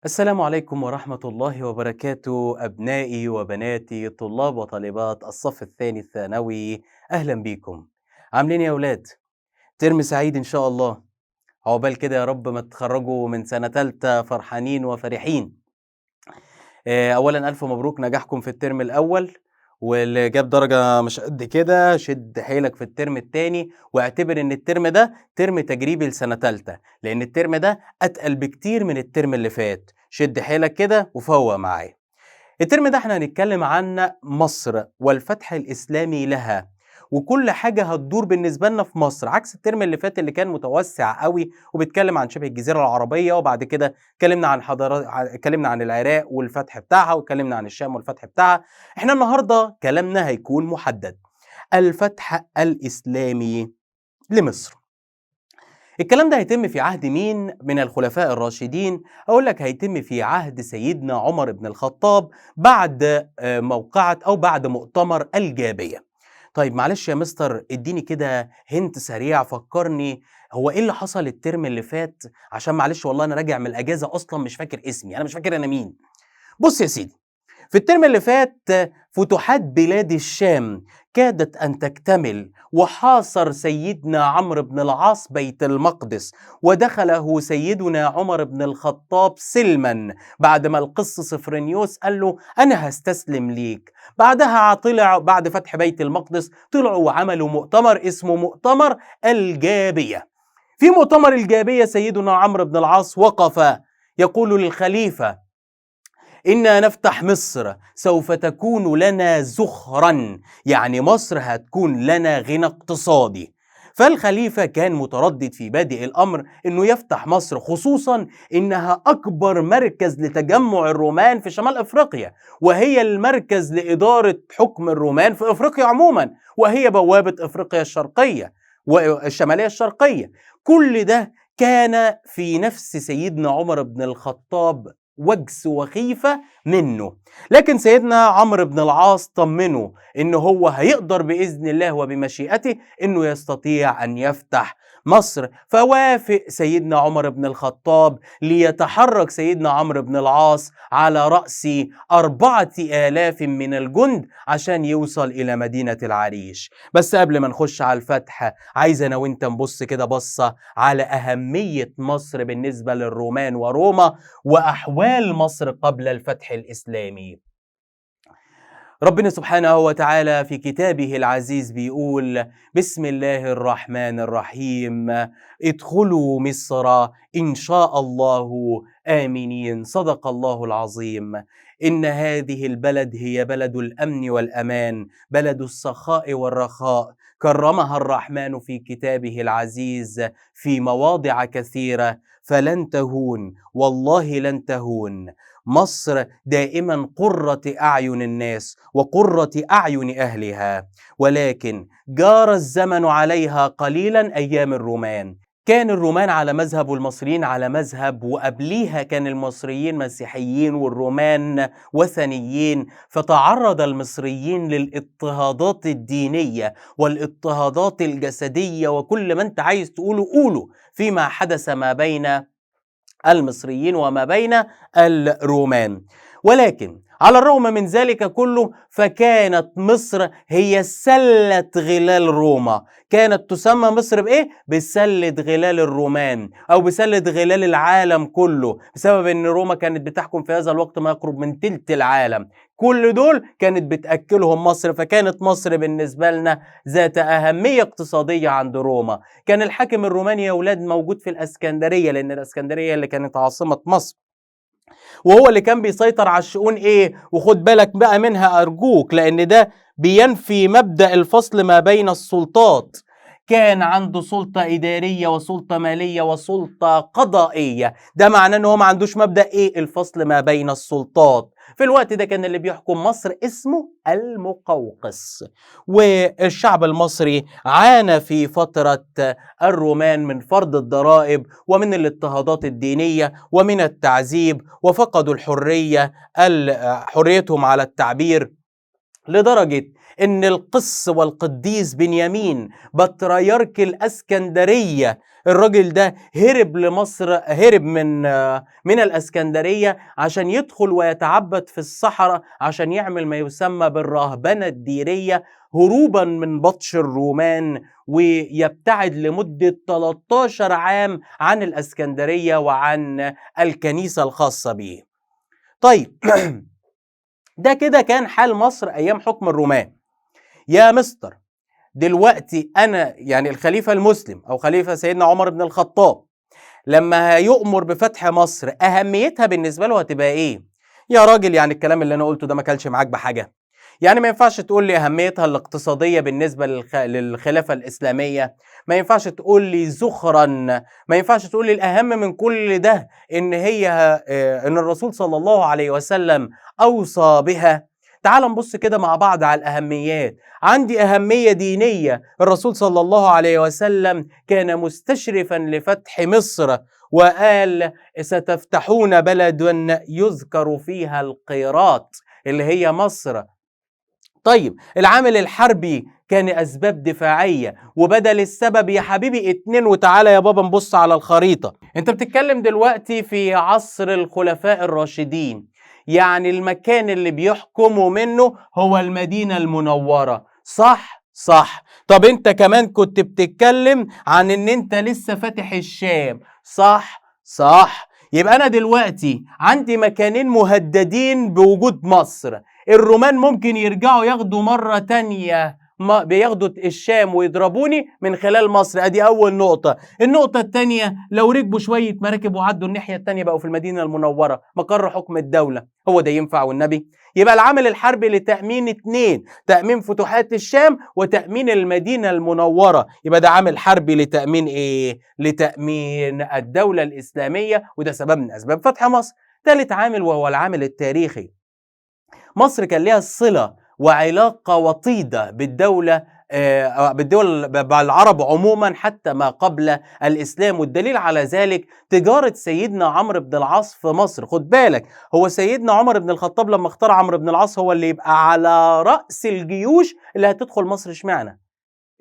السلام عليكم ورحمة الله وبركاته، أبنائي وبناتي طلاب وطالبات الصف الثاني الثانوي، أهلا بيكم. عاملين إيه يا أولاد؟ ترم سعيد إن شاء الله، عقبال كده يا رب ما تتخرجوا من سنة تالتة فرحانين وفرحين. أولا ألف مبروك نجاحكم في الترم الأول، واللي جاب درجة مش قد كده شد حيلك في الترم التاني، واعتبر إن الترم ده ترم تجريبي لسنة تالتة، لأن الترم ده أتقل بكتير من الترم اللي فات. شد حيلك كده وفوق معايا. الترم ده احنا هنتكلم عن مصر والفتح الإسلامي لها، وكل حاجة هتدور بالنسبة لنا في مصر، عكس الترم اللي فات اللي كان متوسع قوي وبيتكلم عن شبه الجزيرة العربية، وبعد كده اتكلمنا عن حضارات، اتكلمنا عن العراق والفتح بتاعها، واتكلمنا عن الشام والفتح بتاعها. احنا النهاردة كلامنا هيكون محدد، الفتح الإسلامي لمصر. الكلام ده هيتم في عهد مين من الخلفاء الراشدين؟ أقول لك هيتم في عهد سيدنا عمر بن الخطاب بعد موقعة أو بعد مؤتمر الجابية. طيب معلش يا مستر اديني كده هنت سريع، فكرني هو ايه اللي حصل الترم اللي فات، عشان معلش والله انا راجع من الاجازة اصلا مش فاكر اسمي، انا مش فاكر انا مين. بص يا سيدي، في الترم اللي فات فتوحات بلاد الشام كادت أن تكتمل، وحاصر سيدنا عمرو بن العاص بيت المقدس، ودخله سيدنا عمر بن الخطاب سلما بعد ما القس صفرنيوس قال له أنا هستسلم ليك. بعدها طلع بعد فتح بيت المقدس طلعوا وعملوا مؤتمر اسمه مؤتمر الجابية. في مؤتمر الجابية سيدنا عمرو بن العاص وقف يقول للخليفة إنا نفتح مصر سوف تكون لنا زخرا، يعني مصر هتكون لنا غنى اقتصادي. فالخليفة كان متردد في بادئ الأمر إنه يفتح مصر، خصوصا إنها أكبر مركز لتجمع الرومان في شمال أفريقيا، وهي المركز لإدارة حكم الرومان في أفريقيا عموما، وهي بوابة أفريقيا الشرقية والشمالية الشرقية. كل ده كان في نفس سيدنا عمر بن الخطاب وجس وخيفة منه، لكن سيدنا عمرو بن العاص طمنه إنه هو هيقدر بإذن الله وبمشيئته إنه يستطيع أن يفتح مصر. فوافق سيدنا عمر بن الخطاب ليتحرك سيدنا عمرو بن العاص على رأس 4000 من الجند عشان يوصل إلى مدينة العريش. بس قبل ما نخش على الفتح، عايز أنا وإنت نبص كده بصة على أهمية مصر بالنسبة للرومان وروما وأحوال مصر قبل الفتح الإسلامي. ربنا سبحانه وتعالى في كتابه العزيز بيقول بسم الله الرحمن الرحيم، ادخلوا مصر إن شاء الله آمنين، صدق الله العظيم. إن هذه البلد هي بلد الأمن والأمان، بلد السخاء والرخاء، كرمها الرحمن في كتابه العزيز في مواضع كثيرة، فلن تهون والله لن تهون. مصر دائما قرة أعين الناس وقرة أعين أهلها، ولكن جار الزمن عليها قليلا أيام الرومان. كان الرومان على مذهب والمصريين على مذهب، وقبليها كان المصريين مسيحيين والرومان وثنيين، فتعرض المصريين للاضطهادات الدينية والاضطهادات الجسدية وكل ما انت عايز تقوله قوله فيما حدث ما بين المصريين وما بين الرومان. ولكن على الرغم من ذلك كله فكانت مصر هي سلة غلال روما. كانت تسمى مصر بإيه؟ بسلة غلال الرومان أو بسلة غلال العالم كله، بسبب أن روما كانت بتحكم في هذا الوقت ما يقرب من تلت العالم، كل دول كانت بتأكلهم مصر. فكانت مصر بالنسبة لنا ذات أهمية اقتصادية عند روما. كان الحاكم الروماني يا أولاد موجود في الأسكندرية، لأن الأسكندرية اللي كانت عاصمة مصر، وهو اللي كان بيسيطر على الشؤون ايه، وخد بالك بقى منها ارجوك، لان ده بينفي مبدأ الفصل ما بين السلطات. كان عنده سلطة إدارية وسلطة مالية وسلطة قضائية، ده معناه ان هو ما عندوش مبدأ ايه، الفصل ما بين السلطات. في الوقت ده كان اللي بيحكم مصر اسمه المقوقس، والشعب المصري عانى في فترة الرومان من فرض الضرائب ومن الاضطهادات الدينية ومن التعذيب، وفقدوا الحرية، حريتهم على التعبير. لدرجة إن القس والقديس بنيامين بطريرك الأسكندرية، الراجل ده هرب لمصر، هرب من الأسكندرية عشان يدخل ويتعبد في الصحراء، عشان يعمل ما يسمى بالرهبنة الديرية، هروبا من بطش الرومان، ويبتعد لمدة 13 عام عن الأسكندرية وعن الكنيسة الخاصة به. طيب ده كده كان حال مصر أيام حكم الرومان. يا مستر دلوقتي أنا يعني الخليفة المسلم أو خليفة سيدنا عمر بن الخطاب لما هيؤمر بفتح مصر أهميتها بالنسبة له هتبقى إيه؟ يا راجل يعني الكلام اللي أنا قلته ده ما كلش معاك بحاجة. يعني ما ينفعش تقول لي أهميتها الاقتصادية بالنسبة للخلافة الإسلامية، ما ينفعش تقول لي زخرا، ما ينفعش تقول لي الأهم من كل ده إن هي إن الرسول صلى الله عليه وسلم أوصى بها. تعال نبص كده مع بعض على الأهميات. عندي أهمية دينية، الرسول صلى الله عليه وسلم كان مستشرفا لفتح مصر وقال ستفتحون بلد يذكر فيها القيراط اللي هي مصر. طيب العامل الحربي كان أسباب دفاعية، وبدل السبب يا حبيبي 2. وتعالى يا بابا نبص على الخريطة. انت بتتكلم دلوقتي في عصر الخلفاء الراشدين، يعني المكان اللي بيحكموا منه هو المدينة المنورة، صح؟ صح. طب انت كمان كنت بتتكلم عن ان انت لسه فاتح الشام، صح؟ صح. يبقى انا دلوقتي عندي مكانين مهددين بوجود مصر. الرومان ممكن يرجعوا ياخدوا مرة تانية، بياخدوا الشام ويضربوني من خلال مصر، ادي اول نقطة. النقطة التانية لو ركبوا شوية مراكب وعدوا الناحية التانية بقوا في المدينة المنورة مقر حكم الدولة، هو ده ينفع والنبي؟ يبقى العامل الحربي لتأمين 2، تأمين فتوحات الشام وتأمين المدينة المنورة، يبقى ده عامل حربي لتأمين ايه؟ لتأمين الدولة الإسلامية، وده سبب من أسباب فتح مصر. ثالث عامل وهو العامل التاريخي، مصر كان لها صلة وعلاقة وطيدة بالدولة بالدول بالعرب عموما حتى ما قبل الإسلام، والدليل على ذلك تجارة سيدنا عمرو بن العاص في مصر. خد بالك هو سيدنا عمر بن الخطاب لما اختار عمرو بن العاص هو اللي يبقى على رأس الجيوش اللي هتدخل مصر، اشمعنى؟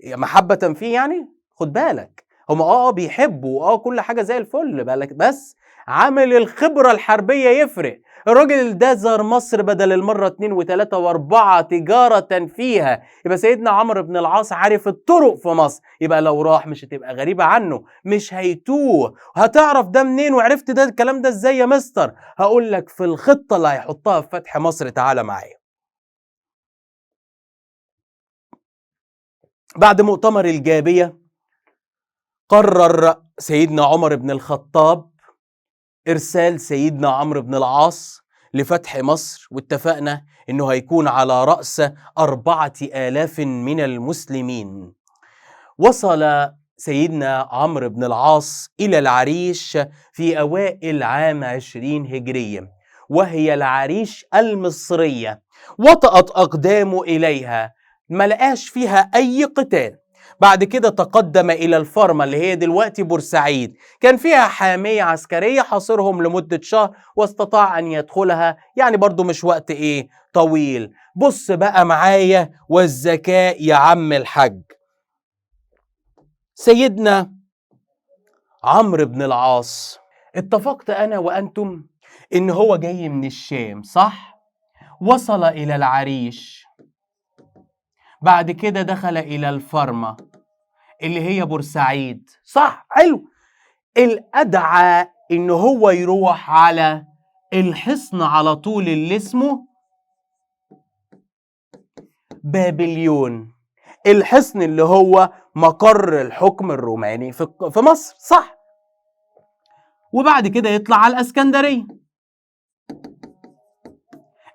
محبة فيه يعني؟ خد بالك هم بيحبوا كل حاجة زي الفل بالك، بس عامل الخبرة الحربية يفرق. الراجل ده زار مصر بدل المرة 2 و3 و4 تجارة فيها، يبقى سيدنا عمرو بن العاص عارف الطرق في مصر، يبقى لو راح مش هتبقى غريبة عنه، مش هيتوه. هتعرف ده منين وعرفت ده الكلام ده ازاي يا مستر؟ هقول لك في الخطة اللي هيحطها في فتح مصر. تعالى معايا. بعد مؤتمر الجابية قرر سيدنا عمر بن الخطاب إرسال سيدنا عمرو بن العاص لفتح مصر، واتفقنا إنه هيكون على رأس 4000 من المسلمين. وصل سيدنا عمرو بن العاص إلى العريش في أوائل عام 20 هجرية، وهي العريش المصرية. وطأت أقدامه إليها، ما لقاش فيها أي قتال. بعد كده تقدم إلى الفرمة اللي هي دلوقتي بورسعيد، كان فيها حامية عسكرية حاصرهم لمدة شهر واستطاع أن يدخلها، يعني برضو مش وقت إيه طويل. بص بقى معايا والذكاء يا عم الحاج. سيدنا عمرو بن العاص اتفقت أنا وأنتم إن هو جاي من الشام، صح؟ وصل إلى العريش، بعد كده دخل إلى الفرمة اللي هي بورسعيد، صح؟ حلو. الأدعى إن هو يروح على الحصن على طول اللي اسمه بابليون، الحصن اللي هو مقر الحكم الروماني في مصر، صح؟ وبعد كده يطلع على الاسكندرية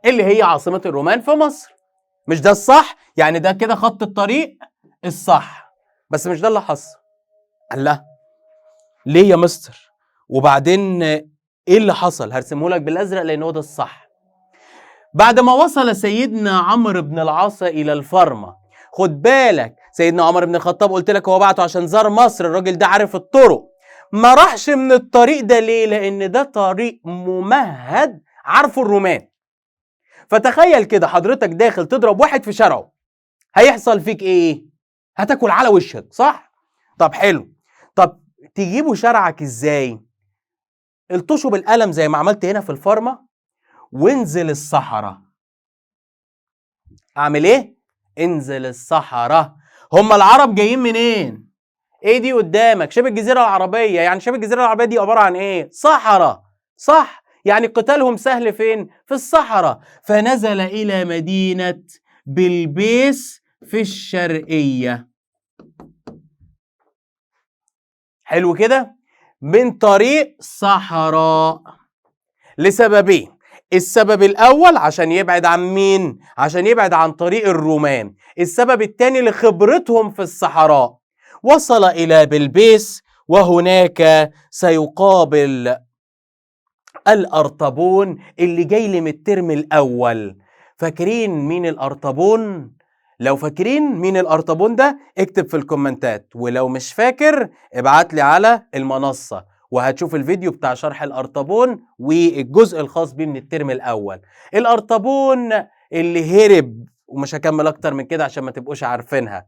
اللي هي عاصمة الرومان في مصر. مش ده الصح؟ يعني ده كده خط الطريق الصح، بس مش ده اللي حصل. قال لا ليه يا مستر؟ وبعدين ايه اللي حصل؟ هرسمه لك بالازرق لان هو ده الصح. بعد ما وصل سيدنا عمرو بن العاص الى الفرمة، خد بالك سيدنا عمر بن الخطاب قلت لك هو بعته عشان زار مصر، الراجل ده عارف الطرق. ما راحش من الطريق ده ليه؟ لان ده طريق ممهد عارفه الرومان. فتخيل كده حضرتك داخل تضرب واحد في شارعه، هيحصل فيك ايه؟ هتاكل على وشك، صح؟ طب حلو، طب تجيبوا شارعك ازاي؟ الطشوا بالقلم زي ما عملت هنا في الفارما، وانزل الصحراء. اعمل ايه؟ انزل الصحراء. هم العرب جايين منين؟ ايه دي قدامك؟ شبه الجزيرة العربية. يعني شبه الجزيرة العربية دي عبارة عن ايه؟ صحراء، صح؟ يعني قتالهم سهل فين؟ في الصحراء. فنزل الى مدينة بلبيس في الشرقية. حلو كده؟ من طريق صحراء، لسببين. السبب الأول عشان يبعد عن مين؟ عشان يبعد عن طريق الرومان. السبب الثاني لخبرتهم في الصحراء. وصل إلى بلبيس، وهناك سيقابل الأرطبون اللي جاي لي من الترم الأول. فاكرين مين الأرطبون؟ لو فاكرين مين الأرطبون ده اكتب في الكومنتات، ولو مش فاكر ابعت لي على المنصة وهتشوف الفيديو بتاع شرح الأرطبون والجزء الخاص بيه من الترم الأول. الأرطبون اللي هرب، ومش هكمل أكتر من كده عشان ما تبقوش عارفينها.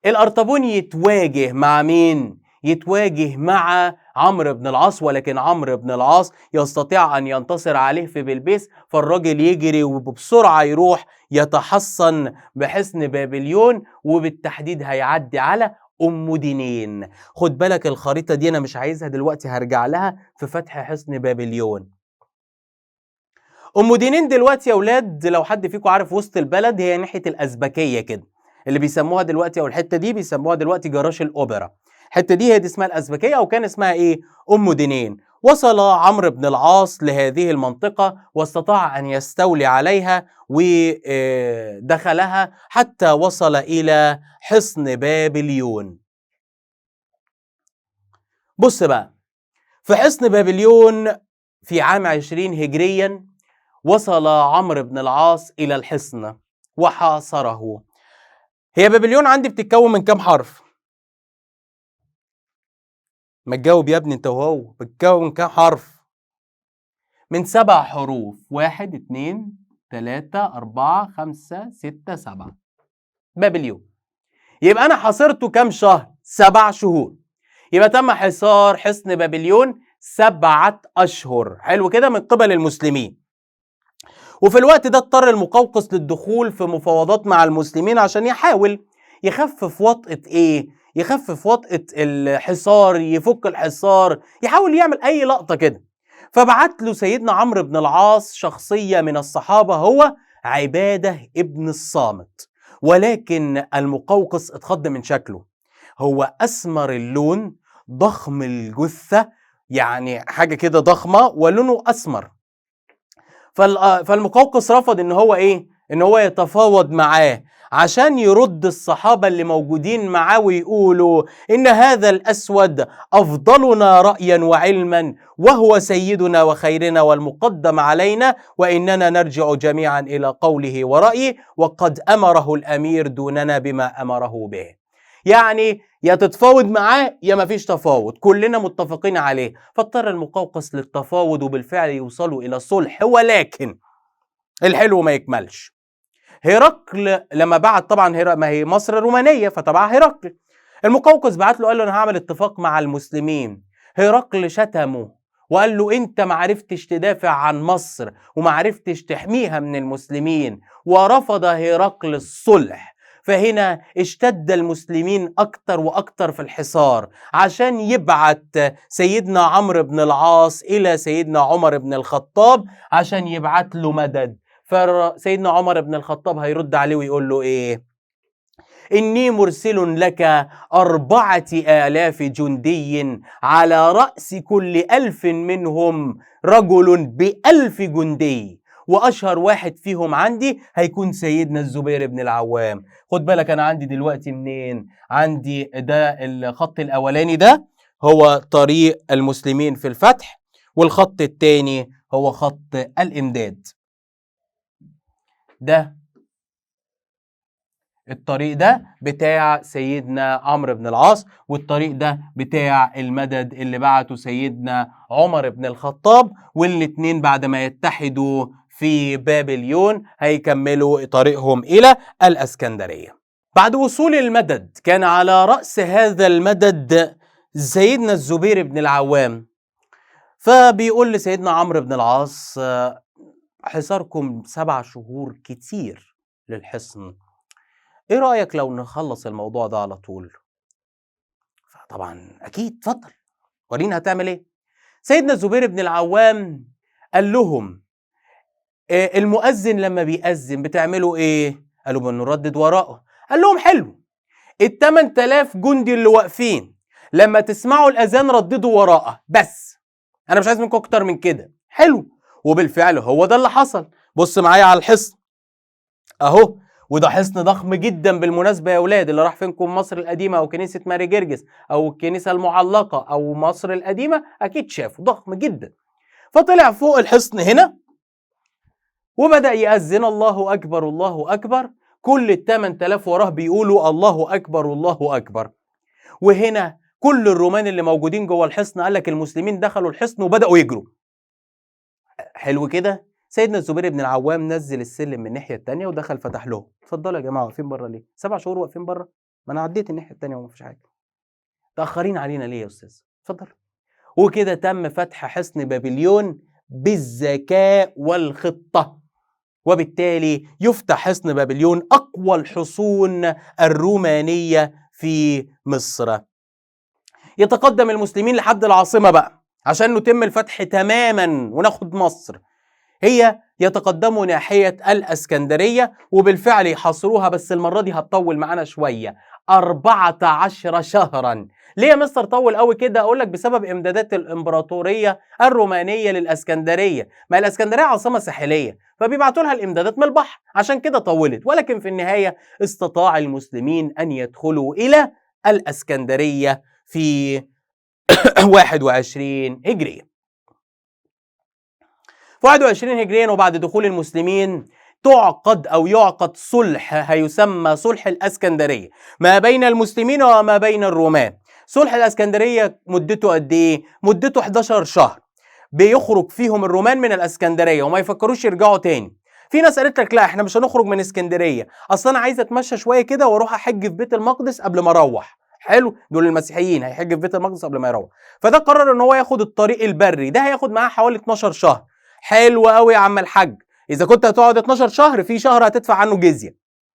الأرطبون يتواجه مع مين؟ يتواجه مع عمرو بن العاص، ولكن عمرو بن العاص يستطيع أن ينتصر عليه في بلبيس، فالراجل يجري وبسرعة يروح يتحصن بحصن بابليون، وبالتحديد هيعدي على أم دينين. خد بالك الخريطة دي أنا مش عايزها دلوقتي، هرجع لها في فتح حصن بابليون. أم دينين دلوقتي يا أولاد لو حد فيكم عارف وسط البلد، هي ناحية الأزبكية كده، اللي بيسموها دلوقتي، أو الحتة دي بيسموها دلوقتي جراج الأوبرا. الحتة دي هي دي اسمها الأزبكية، أو كان اسمها إيه؟ أم دينين. وصل عمرو بن العاص لهذه المنطقة واستطاع أن يستولي عليها ودخلها حتى وصل إلى حصن بابليون. بص بقى، في حصن بابليون في عام 20 هجريا وصل عمرو بن العاص إلى الحصن وحاصره. هي بابليون عندي بتتكون من كام حرف؟ ما تجاوب يا ابني انت وهو، بتتكون من كام حرف؟ من 7 حروف. 1 2 3 4 5 6 7. بابليون. يبقى أنا حاصرته كام شهر؟ 7 شهور. يبقى تم حصار حصن بابليون 7 أشهر. حلو كده، من قبل المسلمين. وفي الوقت ده اضطر المقوقس للدخول في مفاوضات مع المسلمين عشان يحاول يخفف وطأة ايه؟ يخفف وطأة الحصار، يفك الحصار، يحاول يعمل اي لقطة كده. فبعت له سيدنا عمرو بن العاص شخصية من الصحابة هو عبادة ابن الصامت، ولكن المقوقس اتخض من شكله. هو أسمر اللون، ضخم الجثة، يعني حاجة كده ضخمة ولونه أسمر. فالمقوقس رفض إن هو إيه؟ إن هو يتفاوض معاه عشان يرد الصحابة اللي موجودين معاه ويقولوا إن هذا الأسود أفضلنا رأيا وعلما وهو سيدنا وخيرنا والمقدم علينا، وإننا نرجع جميعا إلى قوله ورأيه، وقد أمره الأمير دوننا بما أمره به. يعني يا تتفاوض معاه يا ما فيش تفاوض، كلنا متفقين عليه. فاضطر المقوقس للتفاوض وبالفعل يوصلوا إلى صلح، ولكن الحلو ما يكملش. هرقل لما بعت، طبعا ما هي مصر رومانية فتبعها هرقل، المقوقس بعت له قال له أنا هعمل اتفاق مع المسلمين. هرقل شتمه وقال له أنت ما عرفتش تدافع عن مصر وما عرفتش تحميها من المسلمين، ورفض هرقل الصلح. فهنا اشتد المسلمين أكتر وأكتر في الحصار عشان يبعت سيدنا عمرو بن العاص إلى سيدنا عمر بن الخطاب عشان يبعت له مدد. فسيدنا عمر بن الخطاب هيرد عليه ويقول له إيه؟ إني مرسل لك 4000 جندي على رأس كل 1000 منهم رجل ب1000 جندي، وأشهر واحد فيهم عندي هيكون سيدنا الزبير بن العوام. خد بالك أنا عندي دلوقتي منين؟ عندي ده الخط الأولاني ده هو طريق المسلمين في الفتح، والخط الثاني هو خط الإمداد. ده الطريق ده بتاع سيدنا عمرو بن العاص، والطريق ده بتاع المدد اللي بعته سيدنا عمر بن الخطاب، والاتنين بعد ما يتحدوا في بابليون هيكملوا طريقهم إلى الأسكندرية. بعد وصول المدد كان على رأس هذا المدد سيدنا الزبير بن العوام، فبيقول لسيدنا عمرو بن العاص حصاركم 7 شهور كتير للحصن، ايه رأيك لو نخلص الموضوع ده على طول؟ فطبعا اكيد اتفضل ورينا هتعمل ايه. سيدنا الزبير بن العوام قال لهم المؤذن لما بيأذن بتعملوا ايه؟ قالوا بنردد وراءه. قال لهم حلو، ال8000 جندي اللي واقفين لما تسمعوا الأذان رددوا وراءه بس، أنا مش عايز منكم أكتر من كده. حلو، وبالفعل هو ده اللي حصل. بص معايا على الحصن أهو، وده حصن ضخم جدا بالمناسبة يا أولاد، اللي راح فينكم مصر القديمة أو كنيسة ماري جرجس أو الكنيسة المعلقة أو مصر القديمة أكيد شافه، ضخم جدا. فطلع فوق الحصن هنا وبدأ يأذن الله أكبر الله أكبر، كل ال8000 وراه بيقولوا الله أكبر الله أكبر. وهنا كل الرومان اللي موجودين جوه الحصن قال لك المسلمين دخلوا الحصن وبدأوا يجروا. حلو كده. سيدنا الزبير بن العوام نزل السلم من الناحية التانية ودخل فتح لهم، اتفضلوا يا جماعة واقفين بره ليه؟ 7 شهور واقفين بره؟ ما أنا عديت الناحية التانية وما فيش حاجة. تأخرين علينا ليه يا أستاذ؟ اتفضل. وكده تم فتح حصن بابليون بالذكاء والخطة، وبالتالي يفتح حصن بابليون أقوى الحصون الرومانية في مصر. يتقدم المسلمين لحد العاصمة بقى عشان نتم الفتح تماما وناخد مصر. هي يتقدموا ناحية الأسكندرية وبالفعل يحاصروها، بس المرة دي هتطول معانا شوية، 14 شهرا. ليه يا مستر طول قوي كده؟ أقول لك بسبب إمدادات الإمبراطورية الرومانية للأسكندرية. ما الأسكندرية عاصمة ساحلية فبيبعتوا لها الإمدادات من البحر، عشان كده طولت. ولكن في النهاية استطاع المسلمين أن يدخلوا إلى الأسكندرية في 21 هجرية. في 21 هجريا وبعد دخول المسلمين تعقد أو يعقد صلح هيسمى صلح الأسكندرية ما بين المسلمين وما بين الرومان. صلح الأسكندرية مدته قد إيه؟ مدته 11 شهر، بيخرج فيهم الرومان من الأسكندرية وما يفكروش يرجعوا تاني. في ناس قالت لك لا احنا مش هنخرج من اسكندرية، أصل أنا عايز أتمشى شوية كده وأروح أحج في بيت المقدس قبل ما أروح. حلو، دول المسيحيين هيحج في بيت المقدس قبل ما يروح. فده قرر ان هو ياخد الطريق البري، ده هياخد معاه حوالي 12 شهر. حلو قوي يا عم الحاج، اذا كنت هتقعد 12 شهر في شهر هتدفع عنه جزية.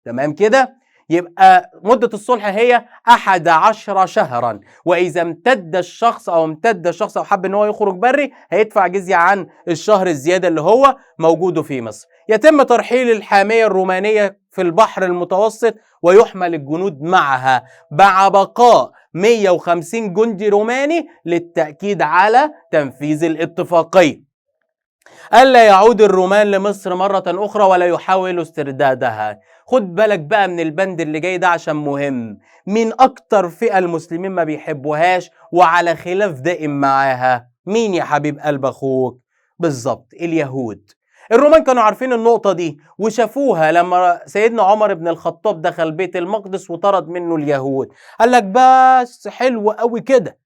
تمام كده؟ يبقى مدة الصلح هي 11 شهرا، واذا امتد الشخص او امتد الشخص او حب ان هو يخرج بري هيدفع جزية عن الشهر الزيادة اللي هو موجوده في مصر. يتم ترحيل الحامية الرومانية في البحر المتوسط ويحمل الجنود معها مع بقاء 150 جندي روماني للتأكيد على تنفيذ الاتفاقية. ألا يعود الرومان لمصر مرة أخرى ولا يحاولوا استردادها. خد بالك بقى من البند اللي جاي ده عشان مهم. مين أكتر فئة المسلمين ما بيحبوهاش وعلى خلاف دائم معاها؟ مين يا حبيب قلب أخوك؟ بالظبط اليهود. الرومان كانوا عارفين النقطة دي وشافوها لما سيدنا عمر بن الخطاب دخل بيت المقدس وطرد منه اليهود. قال لك بس حلو قوي كده،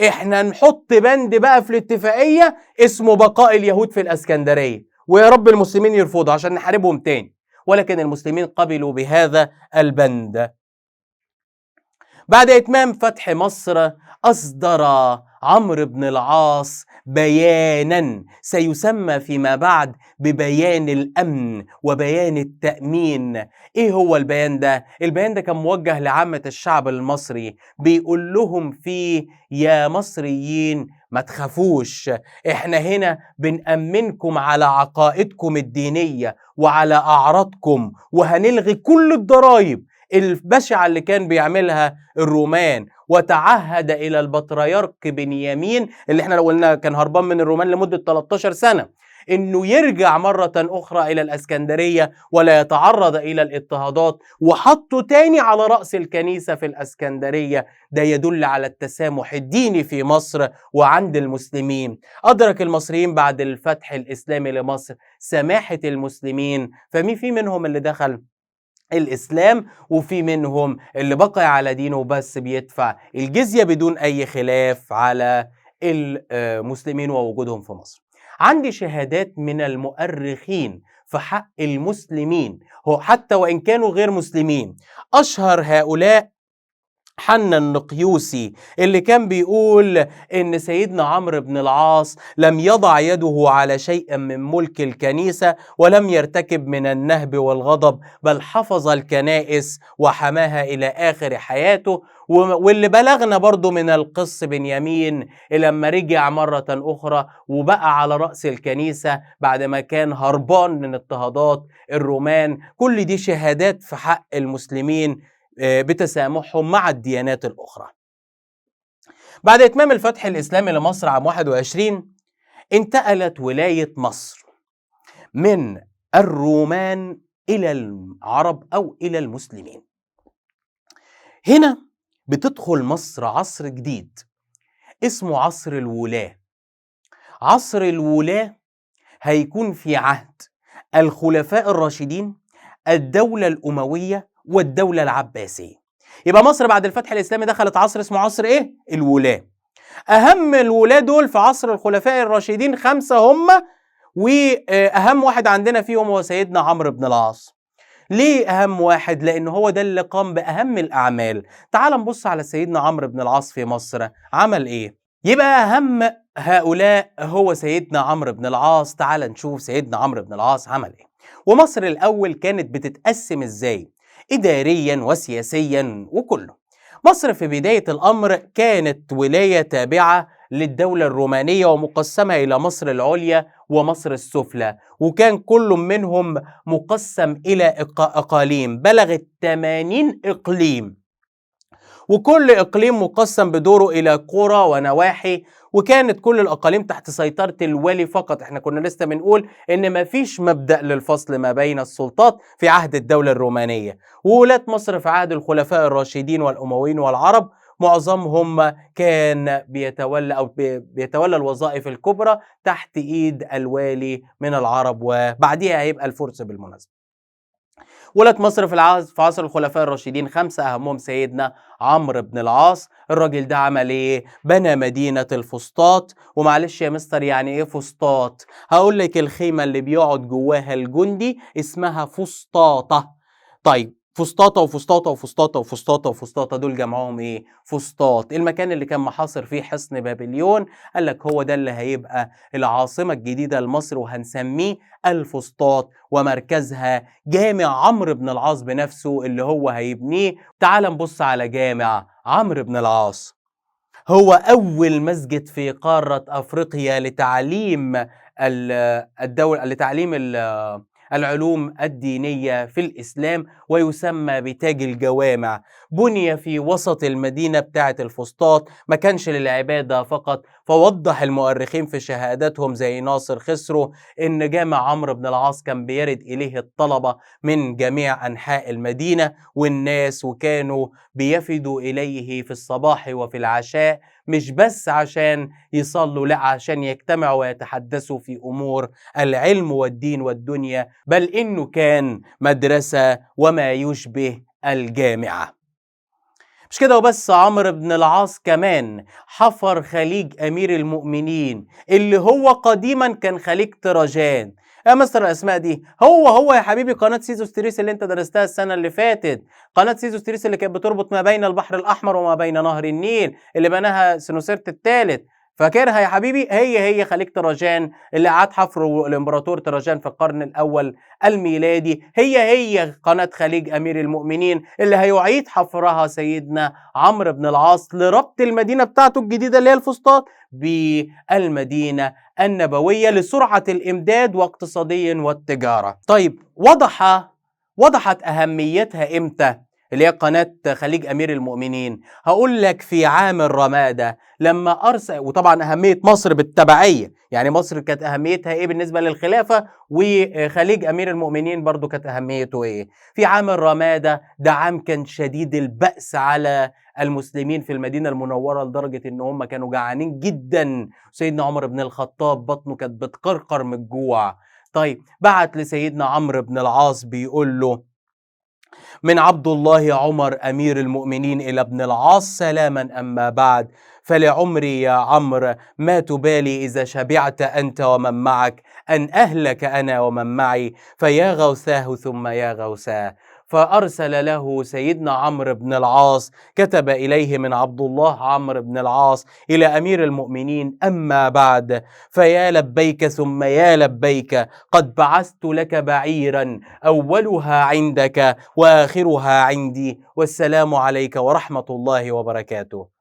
احنا نحط بند بقى في الاتفاقية اسمه بقاء اليهود في الاسكندرية، ويا رب المسلمين يرفضوا عشان نحاربهم تاني. ولكن المسلمين قبلوا بهذا البند. بعد إتمام فتح مصر أصدر عمرو بن العاص بيانا سيسمى فيما بعد ببيان الأمن وبيان التأمين. إيه هو البيان ده؟ البيان ده كان موجه لعامة الشعب المصري، بيقول لهم فيه يا مصريين ما تخافوش، احنا هنا بنأمنكم على عقائدكم الدينية وعلى أعراضكم، وهنلغي كل الضرائب البشعة اللي كان بيعملها الرومان. وتعهد إلى البطريرك بنيامين اللي احنا لو قلنا كان هربان من الرومان لمدة 13 سنة إنه يرجع مرة أخرى إلى الأسكندرية ولا يتعرض إلى الاضطهادات، وحطه تاني على رأس الكنيسة في الأسكندرية. ده يدل على التسامح الديني في مصر وعند المسلمين. أدرك المصريين بعد الفتح الإسلامي لمصر سماحة المسلمين، فمين في منهم اللي دخل الإسلام وفي منهم اللي بقي على دينه بس بيدفع الجزية بدون أي خلاف على المسلمين ووجودهم في مصر. عندي شهادات من المؤرخين في حق المسلمين، هو حتى وإن كانوا غير مسلمين. أشهر هؤلاء حنا النقيوسي اللي كان بيقول إن سيدنا عمرو بن العاص لم يضع يده على شيء من ملك الكنيسة ولم يرتكب من النهب والغضب، بل حفظ الكنائس وحماها إلى آخر حياته. واللي بلغنا برضو من القس بنيامين لما رجع مرة أخرى وبقى على رأس الكنيسة بعد ما كان هربان من اضطهادات الرومان. كل دي شهادات في حق المسلمين بتسامحهم مع الديانات الأخرى. بعد إتمام الفتح الإسلامي لمصر عام 21 انتقلت ولاية مصر من الرومان إلى العرب أو إلى المسلمين. هنا بتدخل مصر عصر جديد اسمه عصر الولاة. عصر الولاة هيكون في عهد الخلفاء الراشدين، الدولة الأموية، والدولة العباسية. يبقى مصر بعد الفتح الإسلامي دخلت عصر اسمه عصر إيه؟ الولاة. أهم الولاة دول في عصر الخلفاء الراشدين 5 هم، وأهم واحد عندنا فيهم هو سيدنا عمرو بن العاص. ليه أهم واحد؟ لأن هو ده اللي قام بأهم الأعمال. تعال نبص على سيدنا عمرو بن العاص في مصر عمل إيه؟ يبقى أهم هؤلاء هو سيدنا عمرو بن العاص. تعال نشوف سيدنا عمرو بن العاص عمل إيه. ومصر الأول كانت بتتقسم إزاي؟ إداريا وسياسيا وكله. مصر في بداية الأمر كانت ولاية تابعة للدولة الرومانية ومقسمة إلى مصر العليا ومصر السفلى، وكان كل منهم مقسم إلى أقاليم بلغت 80 إقليم، وكل إقليم مقسم بدوره إلى قرى ونواحي، وكانت كل الأقاليم تحت سيطرة الولي فقط. احنا كنا لسه بنقول إن مفيش مبدأ للفصل ما بين السلطات في عهد الدولة الرومانية. وولاة مصر في عهد الخلفاء الراشدين والأمويين والعرب معظمهم كان بيتولى أو بيتولى الوظائف الكبرى تحت إيد الوالي من العرب، وبعديها هيبقى الفرس بالمناسبة. ولاة مصر في عصر الخلفاء الراشدين 5، أهمهم سيدنا عمرو بن العاص. الراجل ده عمل إيه؟ بنى مدينة الفسطاط. ومعلش يا مستر يعني إيه فسطاط؟ هقول لك الخيمة اللي بيقعد جواها الجندي اسمها فسطاطة. طيب فسطاطة وفسطاطة وفسطاطة وفسطاطة وفسطاطة دول جمعهم إيه؟ فسطاط. المكان اللي كان محاصر فيه حصن بابليون قال لك هو ده اللي هيبقى العاصمة الجديدة لمصر وهنسميه الفسطاط، ومركزها جامع عمرو بن العاص بنفسه اللي هو هيبنيه. تعال نبص على جامع عمرو بن العاص. هو أول مسجد في قارة أفريقيا لتعليم الدولة، لتعليم العلوم الدينية في الإسلام، ويسمى بتاج الجوامع. بني في وسط المدينة بتاعة الفسطاط، ما كانش للعبادة فقط. فوضح المؤرخين في شهاداتهم زي ناصر خسرو إن جامع عمرو بن العاص كان بيرد إليه الطلبة من جميع أنحاء المدينة والناس، وكانوا بيفدوا إليه في الصباح وفي العشاء، مش بس عشان يصلوا، لا عشان يجتمعوا ويتحدثوا في أمور العلم والدين والدنيا، بل إنه كان مدرسة وما يشبه الجامعة. مش كده وبس، عمرو بن العاص كمان حفر خليج أمير المؤمنين اللي هو قديما كان خليج تراجان. يا مستر الأسماء دي هو يا حبيبي قناة سيزوستريس اللي انت درستها السنة اللي فاتت، قناة سيزوستريس اللي كانت بتربط ما بين البحر الأحمر وما بين نهر النيل اللي بناها سنوسرت الثالث، فاكرها يا حبيبي؟ هي خليج تراجان اللي قعد حفره الامبراطور تراجان في القرن الأول الميلادي، هي قناة خليج أمير المؤمنين اللي هيعيد حفرها سيدنا عمرو بن العاص لربط المدينة بتاعته الجديدة اللي هي الفسطاط بالمدينة النبوية لسرعة الإمداد واقتصاديا والتجارة. طيب وضحت أهميتها إمتى اللي هي قناة خليج أمير المؤمنين؟ هقول لك في عام الرمادة لما أرسل، وطبعا أهمية مصر بالتبعية، يعني مصر كانت أهميتها إيه بالنسبة للخلافة، وخليج أمير المؤمنين برضو كانت أهميته إيه. في عام الرمادة ده عام كان شديد البأس على المسلمين في المدينة المنورة لدرجة إن هم كانوا جعانين جدا، سيدنا عمر بن الخطاب بطنه كانت بتقرقر من الجوع. طيب بعت لسيدنا عمرو بن العاص بيقول له: من عبد الله عمر أمير المؤمنين إلى ابن العاص سلاما أما بعد، فلعمري يا عمرو ما تبالي إذا شبعت أنت ومن معك أن أهلك أنا ومن معي، فيا غوثاه ثم يا غوثاه. فأرسل له سيدنا عمرو بن العاص، كتب إليه من عبد الله عمرو بن العاص إلى أمير المؤمنين: أما بعد، فيا لبيك ثم يا لبيك، قد بعثت لك بعيرا أولها عندك وآخرها عندي، والسلام عليك ورحمة الله وبركاته.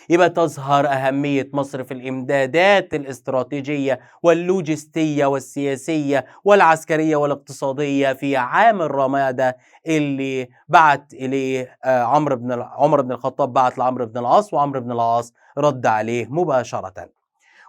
يبقى تظهر أهمية مصر في الإمدادات الاستراتيجية واللوجستية والسياسية والعسكرية والاقتصادية في عام الرمادة اللي بعت إليه عمر بن الخطاب، بعت لعمرو بن العاص، وعمرو بن العاص رد عليه مباشرة.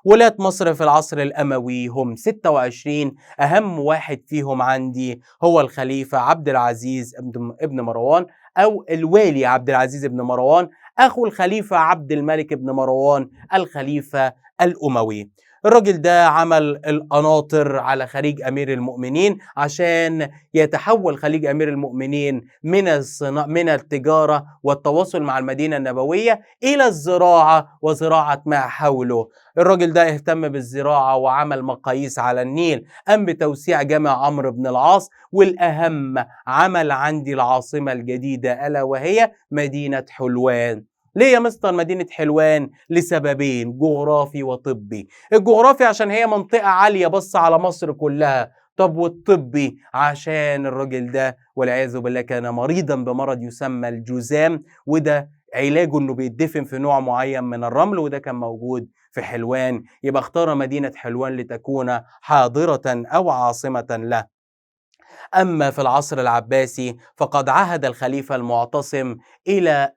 ولاة مصر في العصر الأموي هم 26، أهم واحد فيهم عندي هو الخليفة عبد العزيز ابن مروان، أو الوالي عبد العزيز بن مروان، أخو الخليفة عبد الملك بن مروان الخليفة الأموي. الراجل ده عمل القناطر على خليج أمير المؤمنين عشان يتحول خليج أمير المؤمنين من التجارة والتواصل مع المدينة النبوية إلى الزراعة وزراعة ما حوله. الراجل ده اهتم بالزراعة وعمل مقاييس على النيل، قام بتوسيع جامع عمرو بن العاص، والأهم عمل عندي العاصمة الجديدة ألا وهي مدينة حلوان. ليه يا مستر مدينة حلوان؟ لسببين، جغرافي وطبي. الجغرافي عشان هي منطقة عالية بص على مصر كلها، طب والطبي عشان الراجل ده والعياذ بالله كان مريضا بمرض يسمى الجذام، وده علاجه انه بيدفن في نوع معين من الرمل، وده كان موجود في حلوان. يبقى اختار مدينة حلوان لتكون حاضرة أو عاصمة له. أما في العصر العباسي فقد عهد الخليفة المعتصم إلى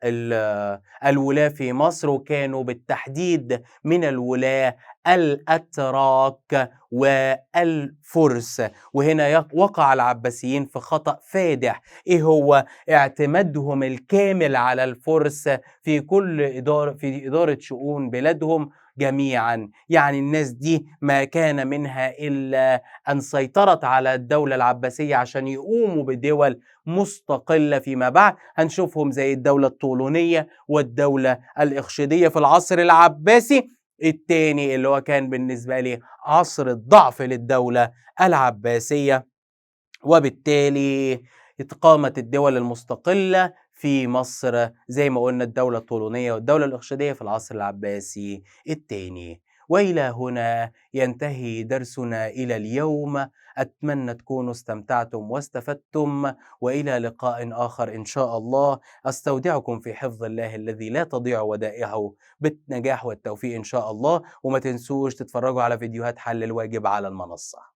الولاة في مصر، وكانوا بالتحديد من الولاة الأتراك والفرس. وهنا وقع العباسيين في خطأ فادح، إيه هو؟ اعتمادهم الكامل على الفرس في كل إدارة، في إدارة شؤون بلادهم جميعا. يعني الناس دي ما كان منها إلا أن سيطرت على الدولة العباسية عشان يقوموا بدول مستقلة فيما بعد، هنشوفهم زي الدولة الطولونية والدولة الإخشيدية في العصر العباسي الثاني اللي هو كان بالنسبة لي عصر الضعف للدولة العباسية. وبالتالي قامت الدول المستقلة في مصر زي ما قلنا الدولة الطولونية والدولة الإخشيدية في العصر العباسي الثاني. وإلى هنا ينتهي درسنا إلى اليوم، أتمنى تكونوا استمتعتم واستفدتم، وإلى لقاء آخر إن شاء الله. أستودعكم في حفظ الله الذي لا تضيع ودائعه، بالنجاح والتوفيق إن شاء الله. وما تنسوش تتفرجوا على فيديوهات حل الواجب على المنصة.